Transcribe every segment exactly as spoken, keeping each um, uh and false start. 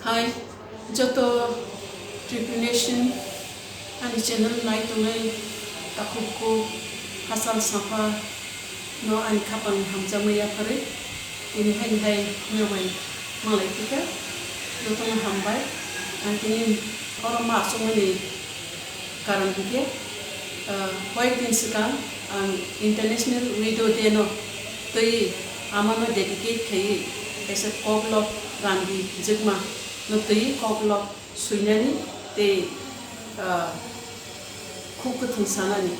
Hai joto tribulation ani channel nai tongnai takhuk kuk hachal sapa no ani khapang hamjakmani yapharwi tini haini hai mewai manglai phika jotono hambai. Ang tini oro ma aswkmani karon hwnkhe, ah, koyek din swkang ang International Widow Day no twi amano dedicate khaiwi kaisa koklop randi jwkma no twi koklop swinani tei, ah, khuk kwthwng sanani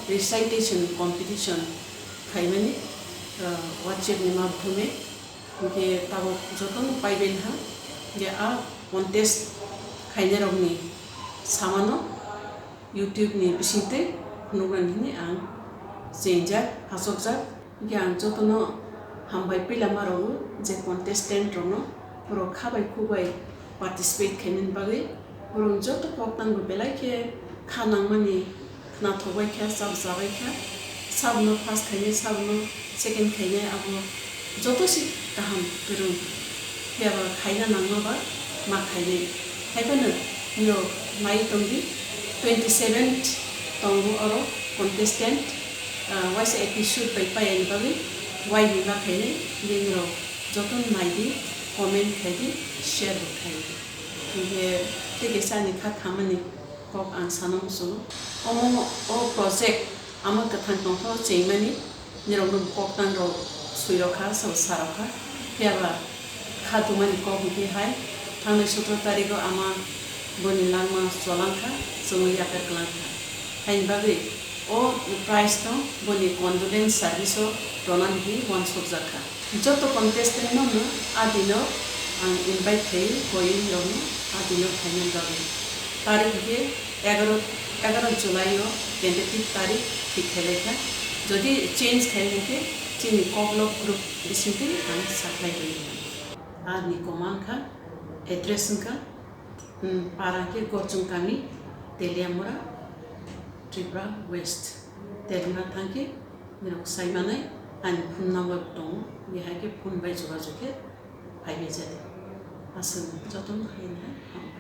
recitation competition khaimani, ah, WhatsApp ni madhyome. Hwnkhe tabuk jotono paibai ha, hwnkhe a contest khainairokni samano YouTube ni bisingtwi phunuknani hwnwi ang chengjak, achukjak. Hwnkhe ang jotono hambai puila ma rwo je contestant rokno, borok kha bai khuk bai participate khaimani bagwi. Borok joto kok tangbo belai khe kha nangmani khnathok bai kha, chap cha bai kha, sabno first khainai, sabno second khainai, abo joto se kaham kwrwng. Phiya ba khaina nangma ba ma khainai. Haiphano nirok nai tongdi, twenty seventh tongo oro contestant, ah, waisa episode bai paiya ni bagwi wai ni ma khainai, nirok joto naidi, comment khaidi, share bo khaidi. Hwnkhe tei kaisa ani kha thamani kok ang sana muchungo. Omo o project ama kwthang tongthok chengmani nirokno kok tang rok swi rok kha, sabo sa rok kha. Phiya ba kha tumani kok hwnkhe hai thangnai sotro tarigo ama boni langma cholang kha, chwngwi yapher kwlang kha. Haini bagwi o prize no boni condolence service o rwna hwnwi uansukjak kha. Joto contestant no no a dino ang invite khai koywi rokno a dino phaina bagwi. Tarik hwnkhe egaro, egaro July o tentative tarik thik khailai kha. Jodi change khai hwnkhe chini koklop group bisingtwi ang sakhlai rwi. Ani koma wngkha, address wngkha, hmm, para khe Gochung kami, Teliamura, Tripura West. Teliamura thangkhe nirok saimanai ani phone number tongo, bihai khe phone bai jogajog khe phaibai jadi. Aswk jotono hai hai hambai.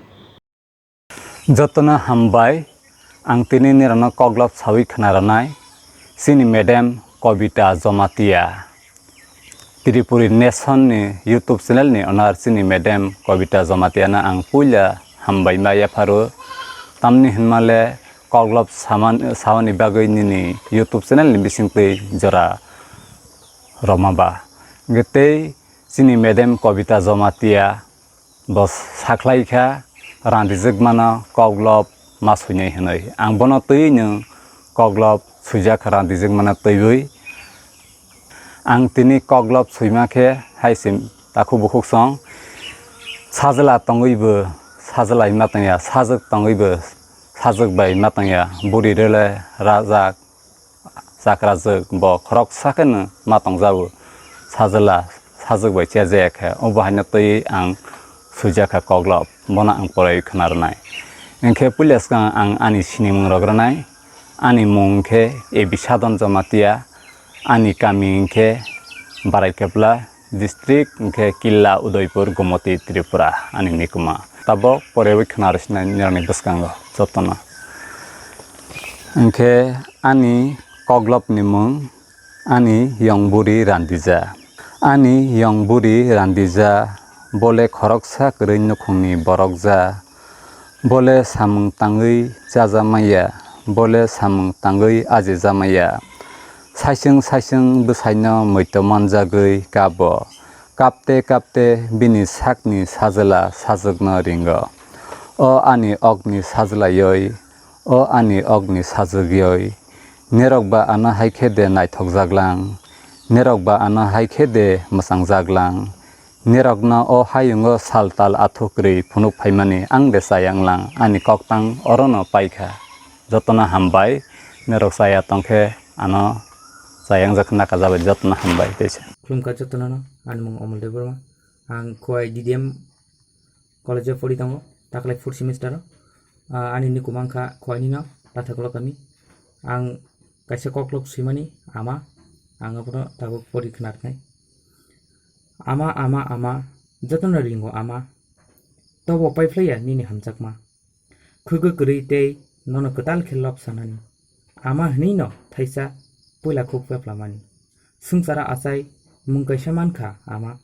Jotono hambai, ang tini nirokno koklop sawi khna rwnai, chini madam Kobita Jomatia. Tripuri Nation ni YouTube channel ni owner chini madam Kobita Jomatia no ang puila hambai ma yapharo, tamni hinmale koklop saman, saoni bagwi nini YouTube channel ni bisingtwi jora rwma ba. Hwnkhe tei chini madam Kobita Jomatia bo sakhlai kha, randijwk mano koklop ma swinai hwnwi. Ang bono twi nwng koklop swijak kha randijwk mano twiwi. Ang tini koklop swima khe hai se takhuk bukhuk song. Sajla tongwi bo sajla hima tongya, sajwk tongwi bo sajwk bai ma tongya. Buri rwle rajak, chakrajwk bo khoroksa kheno ma tongjago, sajla sajwk bai chejaya khe, obo haino twi ang swijak kha koklop, bono ang poraiwi khna rwnai. Hwnkhe puila swkang ang ani sinimung rok rwnai, ani mung khe A B Sadon Jomatia, ani kami hwnkhe Baraikapla, district hwnkhe Killa Udaipur, Gomoti, Tripura, ani nikuma. Tabok poraiwi khna rwsinai nirokni bwskango jotono. Hwnkhe ani koklopni mung, ani yong buri randija. Ani yong buri randija, bole khoroksa kwrwi nukhungni borok ja, bole samung tangwi chaja maya, bole samung tangwi aje ja maya. Saichung saichung bwsaino muitu manjagwi kabo. Kapte kapte bini sakni sajla sajwkno ringo. O ani okni sajlayoi, o ani okni sajwkyoi, nirok ba ano hai khe de naithokjak lang, nirok ba ano hai khe de mwchangjak lang, nirokno o hayungo sal tal athukrwi phunuk phaimani ang de chayang lang, ani koktang orono paikha. Jotono hambai, nirok chaya tongkhe ano chayang jak naka jabai jotono hambai teisa. Khulumkha jotono no, ani mung Omol Debbarma, ang Khowai D D M college o pori tongo, taklai fourth semester o. Ah, ani nikuma wngkha Khowai nino, Lathakolo kami. Ang kaisa koklop swimani ama, ang abono tabuk pori khna rwnai. Ama, ama, ama, jotono ringo ama. Tobo paiphlaiya nini hamjakma. Khwgwi kwrwi tei nono kwtal khe lob sanani. Ama hwnwi no thaisa puila khuk peplamani. Swngchara achai mung kaisa mankha ama.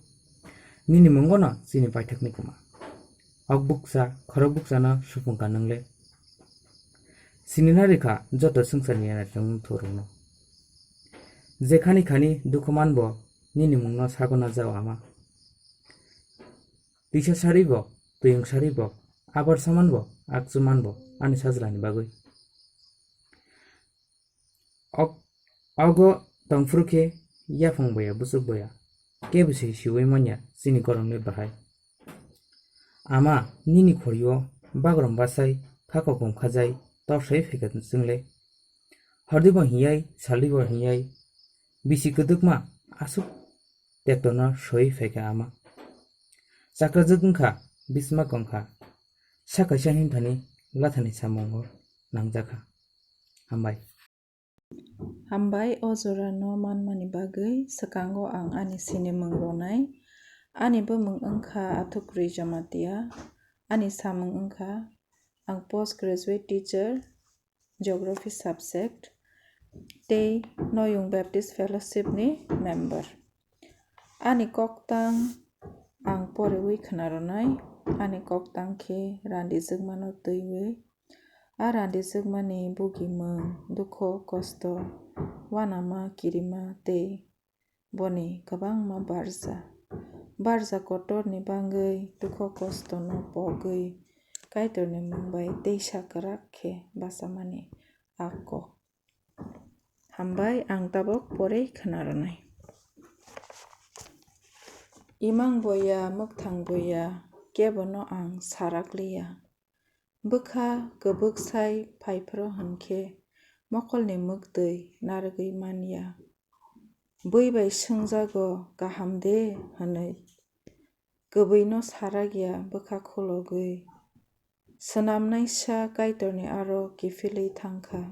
Nini mungo no chini paithakni kwma. Ok bukcha, khorok bukcha no supung ka nwngle. Sinina rikha joto swngcharni yanari tongmung thurungno. Jekhani khani dukhu manbo nini mungno sagona jao ama. Tisa saribo, tuyung saribo, abar samanbo, akchu manbo, ani sajlani bagwi. Ok, ogo tongphuru khe yaphang boya, bwswk boya, kebo se siwi manya chini gorokni bahai. Ama nini khorio bagrom basai, khakok wngkhajai, torsai phaikha chwngle. Hordibo hingyai, salibo hingyai, bisi kwdwkma aswk tektono soi phaikha ama. Chakrajwk wngkha, bisma kongkha, sa kaisa himthani lathani samungo nangjakha. Hambai. Hambai o jorano manmani bagwi swkango ang ani sinimung ronai. Ani bumung wngkha Athukri Jamatia, ani samung wngkha ang post graduate teacher, geography subject, tei Noyung Baptist Fellowship ni member. Ani koktang ang poriwi khwnaronai, ani koktang khe randijwkmano twiwi. A randijwkmani bugimung, dukho, kosto, uanama, kirima tei boni kwbangma barja. Barja kotorni bangwi dukho kostono pogwi Kaitorni mung bai teisa kwrak khe bachamani a kok. Hambai, ang tabok porei khwnaronai. Imang boya, mwkthang boya, kebono ang sarak liya. Bwkha kwbwk sai phaiphro hwn khe mokolni mwktwi narwgwi man ya. Bui bai swngjago, "Kaham de?" hwnwi. Kwbwino sarak ya bwkha khulogwi. Swnamnaisa Kaitorni aro kiphilwi thang kha.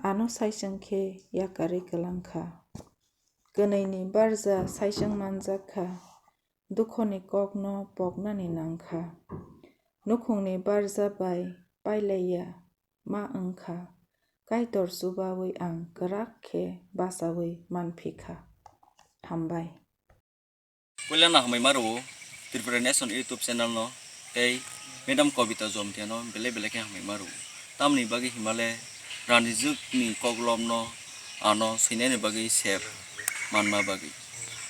Ano saichung khe yakarwi kwlang kha. Kwnwini barja saichung manjak kha. Dukhoni kokno poknani nang kha. Nukhungni barja bai pailaiya ma wng kha. Kaitor chubawi ang kwrak khe bachawi manphi kha. Hambai. Puila no hambai ma rwo Tripura Nation YouTube channel no tei Madam Kobita Jamatia no belai belai khe hambai ma rwo. Tamoni bagwi himale randijwk ni koklop no ano swinani bagwi sep manma bagwi.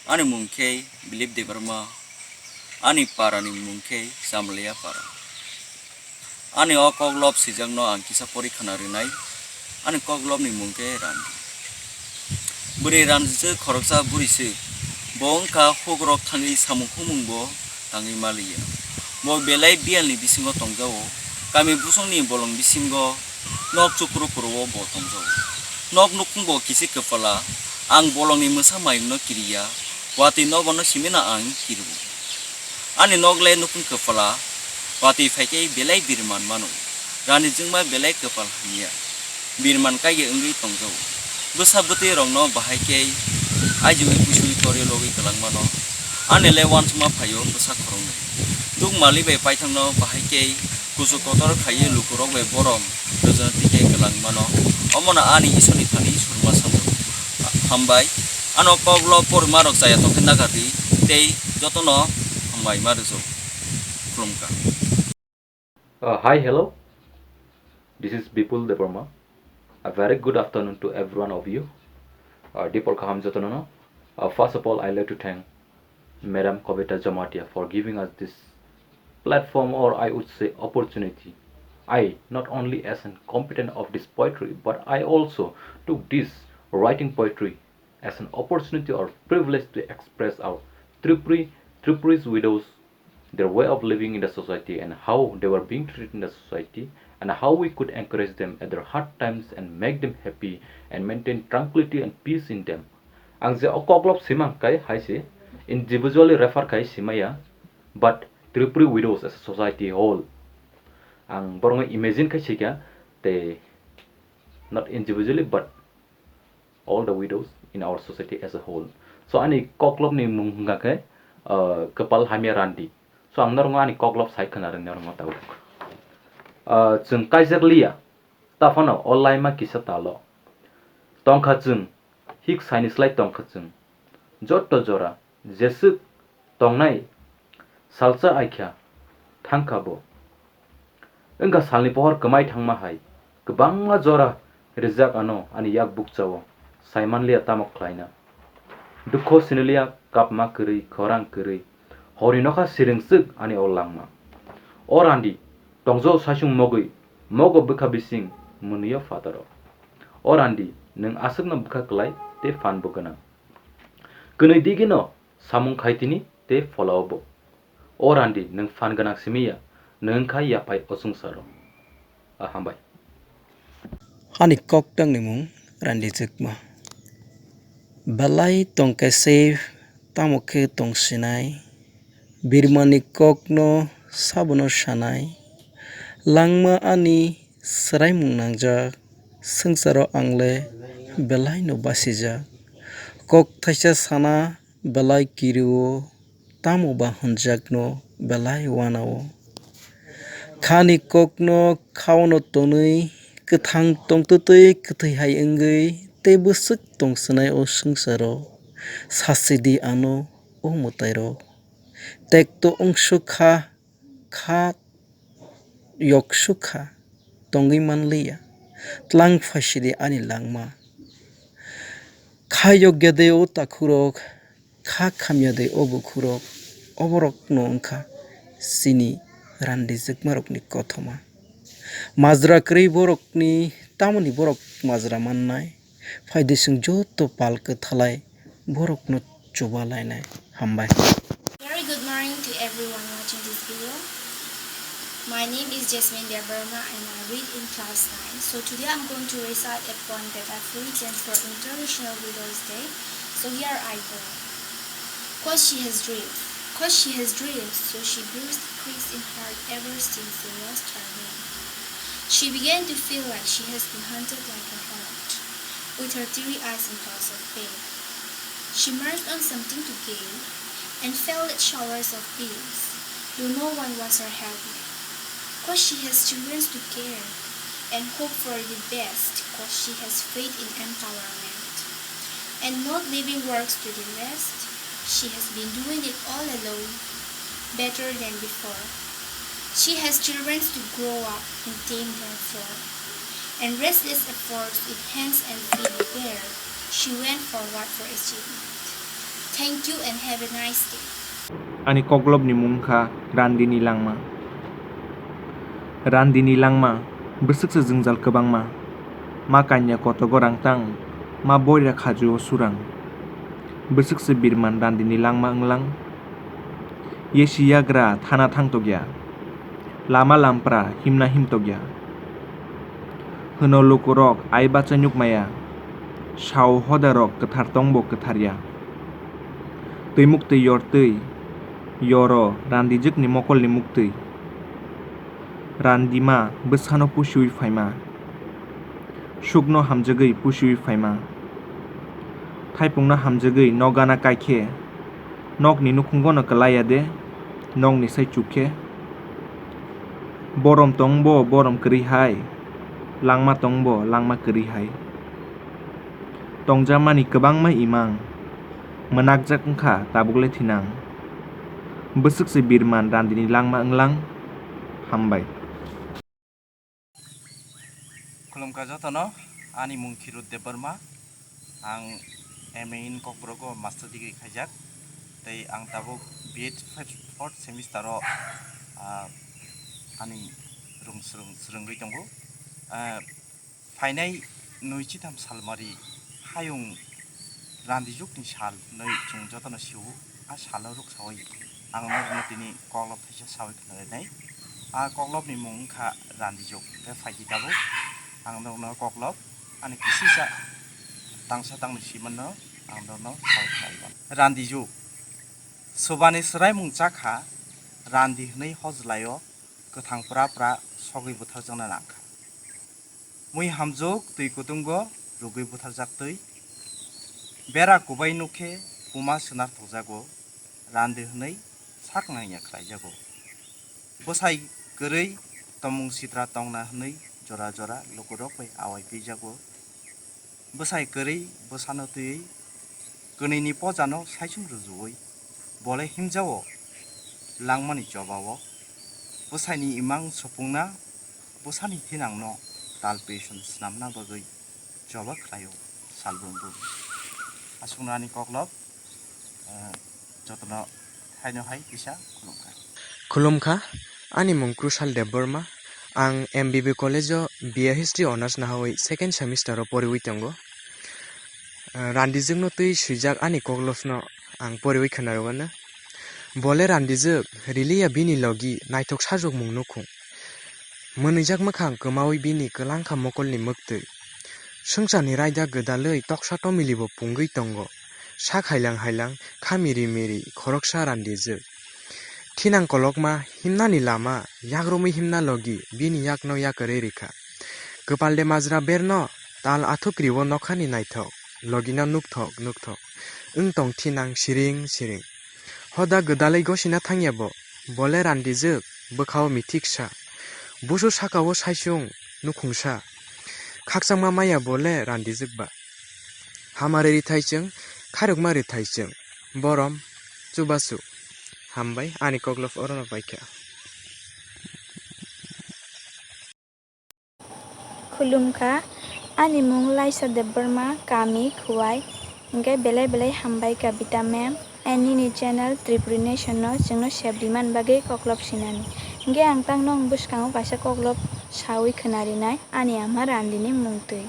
Ani mung khe Bilip Debbarma, ani para ni mung khe Chamliya para. Ani o koklop swijakno ang kisa pori khwna rwnai. Ani koklopni mung khe Randi. Bwrwi Randi se khoroksa bwrwi se. Bo wngkha hukrok thangwi samung humung bo tangwi maliya. Bo belai biyalni bisingo tongjao. Kami busongni bolong bisingo nok chukru kuru o bo tongjao. Nok nukhung bo kisi kwpala. Ang bolongni mwsa mayungno kiriya. Watwi nobono simina ang kirwo. Ani nok le nukhung kwpala, watwi phai khe belai birman mano. Rani jwngma belai kwpal hamya. Birman kaiye wngwi tongjao. Bwsa bwtwi rokno bahai khe ajiwi pusui torwi logwi kwlang mano. Ani le uansukma phaio bwsa khoroknwi. Duk mali bai paithakno bahai khe kuchuk kotor khaiwi lukurok bai borom rwjana tikhe kwlang mano. Omono ani Isorni thani surma samung. Hambai. Ano koklo porima rok chaya tongkhe nakardi tei jotono hambai ma rwjak. Khulumkha. Uh, hi, hello. This is Bipul Debbarma. A very good afternoon to every one of you. Uh, Dipor Kaham jotono no. Uh, first of all, I like to thank Madam Kobita Jamatia for giving us this platform, or I would say opportunity. I, not only as an competent of this poetry, but I also took this writing poetry as an opportunity or privilege to express our Tripuri, Tripuri's widows, their way of living in the society and how they were being treated in the society, and how we could encourage them at their hard times and make them happy and maintain tranquility and peace in them. Ang je o koklop simang kai hai se individually refer kai simaya, but Tripuri widows as a society whole. Ang borokno imagine khai sikha, tei not individually, but all the widows in our society as a whole. So ani koklopni mung hwnkha khe, uh, Kwpal Hamya Randi. To ang norokno ani koklop sai khwna rwngna norokno tabuk. Ah, chwng kaijak liya, taphano o laima kisa talo. Tongkha chwng, hik saini slai tongkha chwng. Jotto jora, jeswk tongnai salsa aikha thangkha bo. Wngkha salni pohor kwmai thangma hai, kwbangma jora rijak ano ani yak bukchao, saimanliya tamo khlaina. Dukho siniliya kapma kwrwi, khorang kwrwi, horni nokha siringswk ani o langma. O randi, tongjo saisung mogwi, mogo bwkha bising mwnwiyo phataro. O randi, nwng aswkno bwkha klai tei phanbo gwnang. Kwnwi digino samung khai tini tei pholao bo. O randi, nwng phan gwnang simi ya, nwng wngkha yaphai o swngcharo. A hambai. Ani koktangni mung Randi Chukma. Belai tongkhe se tamo khe tong sinai. Birmani kokno sabono sanai. Langma ani swraimung nangjak. Swngcharo angle belaino basijak. Kok thaisa sana belai kirio, tamo ba hwnjakno belai wanao. Khani kokno khaono tonwi, kwthang tongtwtwi kwthwi hai wngwi tei bwswk tong swnai o swngcharo. Sasidi ano o mwtairok. Tekto wngsukha, kha yoksukha, tongwi manliya. Tlang phaisidi ani langma. Kha yokya de o takhurok, kha khamya de o bukhurok, oborokno wngkha chini randi jwkmarokni kothoma. Majra kwrwi borokni tamoni borok majra mannai? Phaidi chwng joto pal kwthalai borokno chuba lainai. Hambai. Very good morning to everyone watching this video. My name is Jasmine Debbarma and I read in class nine. So today I'm going to recite a poem that I've written for International Widows Day. So here I go. Cause she has dreams. Cause she has dreams, so she bears the crease in heart ever since they lost her name. She began to feel like she has been hunted like a hawk, with her teary eyes and thoughts of pain. She marched on something to gain, and felt it showers of beams, though no one was her helpmate. Cause she has children to care, and hope for the best, cause she has faith in empowerment. And not leaving works to the rest, she has been doing it all alone, better than before. She has children to grow up and tame them for, and restless efforts with hands and feet bare, she went forward for achievement. Thank you and have a nice day. Ani koklopni mung wngkha Randini Langma. Randini Langma, bwswk se jwngjal kwbangma. Ma kanya kotogo rangtang, ma boira khajuo surang. Bwswk se birman Randini Langma wnglang. Yesi yagra thana thangtokya. Lama lampra himna himtokya. Hwno lukurok ai bacha nukmaya. Sao hodarok kwthar tongbo kwtharya. Twi muktwi yor twi, yoro Randijwkni mokolni muktwi. Randima bwsano pusiwi phaima. Sukno hamjagwi pusiwi phaima. Thaipungno hamjagwi nok gana kaikhe, nokni nukhungono kwlaiya de, nokni sai chukhe. Borom tongbo borom kwrwi hai, langma tongbo langma kwrwi hai. Tongjakmani kwbangma imang, mwnakjak wngkha tabukle thinang. Bwswk se birman Randini Langma wnglang. Hambai. Khulumkha jotono, ani mung Khirut Debbarma, ang M A in Kokborok o master degree khaijak, tei ang tabuk B Ed first, fourth semester o, ah, ani rung swrwng, swrwngwi tongo. Ah, phainai nui chitham salmari hayung Randijwkni sal hinwi chwng jotono sio, a salo rwksaui ang norokno tini koklop thaisa saui khwnarinai. A koklopni mung wngkha Randijwk. Tei phaidi tabuk ang norokno koklop ani kisisa tangsa tangni simanno ang norokno saui khwnarinai. Randijwk. Sobani swraimung chakha, randi hwnwi hojlaio kwthang pra pra sogwi butharjakna nangkha. Mui hamjwk twi kutungo rwgwi butharjaktwi. Bera kubai nukhe puma swnarthokjago, randi hwnwi sak nangya khlaijago. Bwsai kwrwi tomung sitra tongna hwnwi jora jora lukurok bai awai pijago. Bwsai kwrwi bwsano twiwi kwnwini pojano saichung rwjwui bole himjao langmani chobao bwsaini imang supungna bwsani thinangno tal pison swnamna bagwi choba khlaio salbrum brum. Aswkno ani koklop, eh, jotono haino hai kisa khulumkha. Khulumkha, ani mung Krushal Debbarma. Ang M B B College o B A History Honours nahawi second semester o poriwi tongo. Eh, randijwkno twi swijak ani koklopno ang poriwi khwnarwgano. Bole randijwk, riliya bini logi naithok sajwkmung nukhung. Mwnwijak mwkhang kwmawi bini kwlangkha mokolni mwktwi. Swngcharni raida gwdalwi toksa tomilibo pungwi tongo. Sak hailang hailang, kha miri miri, khoroksa randijwk. Thinang kolokma himnani lama, yakrumwi himna logi bini yakno yakarwi rikha. Kwpal de majra berno, tal athukriwo nokhani naithok, logino nukthok nukthok. Wng tong thinang siring siring. Hoda gwdalwi gosina thangya bo, bole randijwk, bwkhao mithiksa. Busu sakao saichung, nukhungsa. Khakchangma maya bole randijwk ba. Hamari rithai chwng, kharokma rithai chwng. Borom, chubachu. Hambai, ani koklop orono paikha. Khulumkha, ani mung Laisa Debbarma, kami Khuwai, hwnkhe belai belai hambai kha Vita ma'am, and nini channel Tripuri Nation no chwngno sep rimani bagwi koklop sinani. Hwnkhe ang tangno bwskango kaisa koklop sawi khwnarinai, ani ama Randini mungtwi.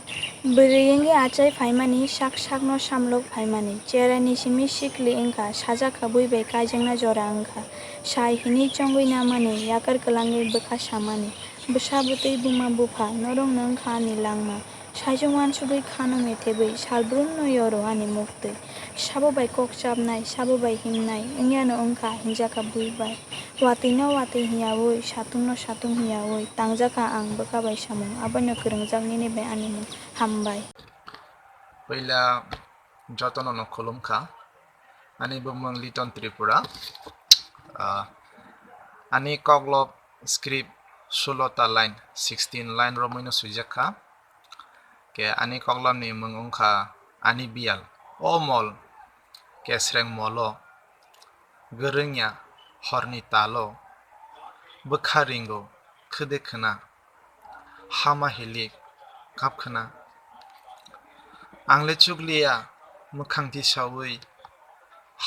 Bwrwi wngwi achai phaimani, sak sakno samlok phaimani, cheraini simi sikli wngkha, sajak kha bui bai kaijakna jora wngkha, sai hwnwi chongwi namani, yakar kwlangwi bwkha samani. Bwsa bwtwi buma bupha, norokno wngkha ani langma. Saichung uansugwi khano methebwi, salbrumno yoro ani muktwi. Sabo bai kok chapnai, sabo bai himnai, wngyano wngkha, hinjakha bui bai. Watwino watwi hiyaui, satungno satung hiyaui, tangjakha ang bwkha bai samung, aboino kwrwngjak nini bai ani mung. Hambai. Puila jotono no khulumkha. Ani bumung Liton Tripura. Ah, ani koklop script sulo ta line, sixteen line romwi no swijak kha. Ke ani koklop ni mung wngkha ani biyal. O mol kesreng molo, gwrwngya horni talo, bwkha ringo khwde khwna, hama hilik kap khwna. Ang le chukliya mwkhang tisaui,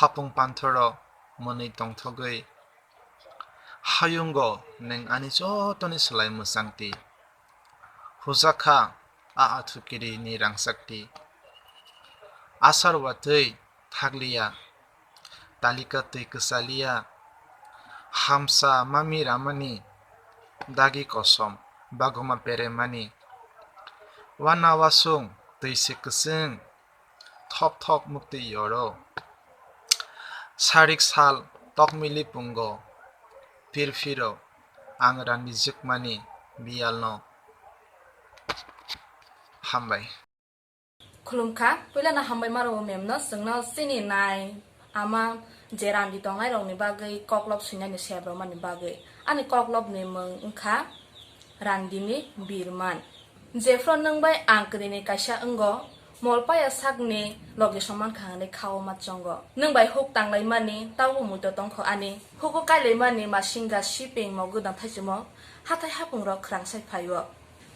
hapung panthoro mwnwi tongthogwi, hayungo nwng ani jotoni slai mwchangti. Hujakha a athukiri ni rangchakti. Asar watwi thakliya, talika twi kwchaliya, hamsa mami ramani, dagi kosom baguma peremani. Wana wasung twi se kwchwng, thok thok muktwi yoro. Sarik sal tokmili pungo, pirphiro ang rani jwkmani biyalno. Hambai. Khulumkha, puilano hambai maro o mem no, chwngno chini nai ama je randi tongnai rokni bagwi koklop swinani sep rwmani bagwi. Ani koklopni mung wngkha Randini Birman. Jephru nwng bai ang kwrwini kaisa wngo, mol paya sakni logi soman kha hwnwi kha-o ma chongo. Nwng bai huk tanglaimani, tabo muito tongkho ani. Hugo kailaimani masinga siping mo gwdang thaisimo, hathai hapungrok khwrangsai phaio.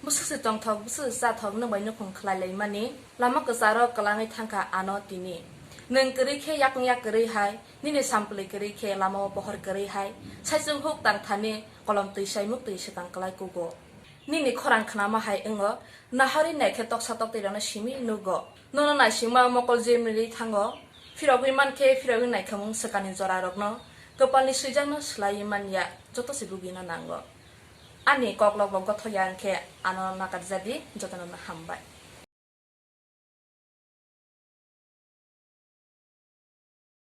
Bwswk se tongthok, bwswk se chathok nwng bai nukhung khlai laimani, lama kwcharo kwlangwi thangkha ano tini. Nwng kwrwi khe yakung yak kwrwi hai, nini sampli kwrwi khe lama o pohor kwrwi hai, saichung huk tang thani kolom twi sai muktwi swkang kwlai kugo. Nini khorang khnama hai wngo, nahorwi naikhe toksa toktwirokno simi nugo. Nono naisingma mokol jemri thango, phirogwi mankhe phirogwi naikhamung swkangni jorarokno, kwpalni swijakno swlaiwi manya, joto se bugwino nango. Ani koklop bo gothok ya wngkhe ano nakarjadi, jotono no hambai.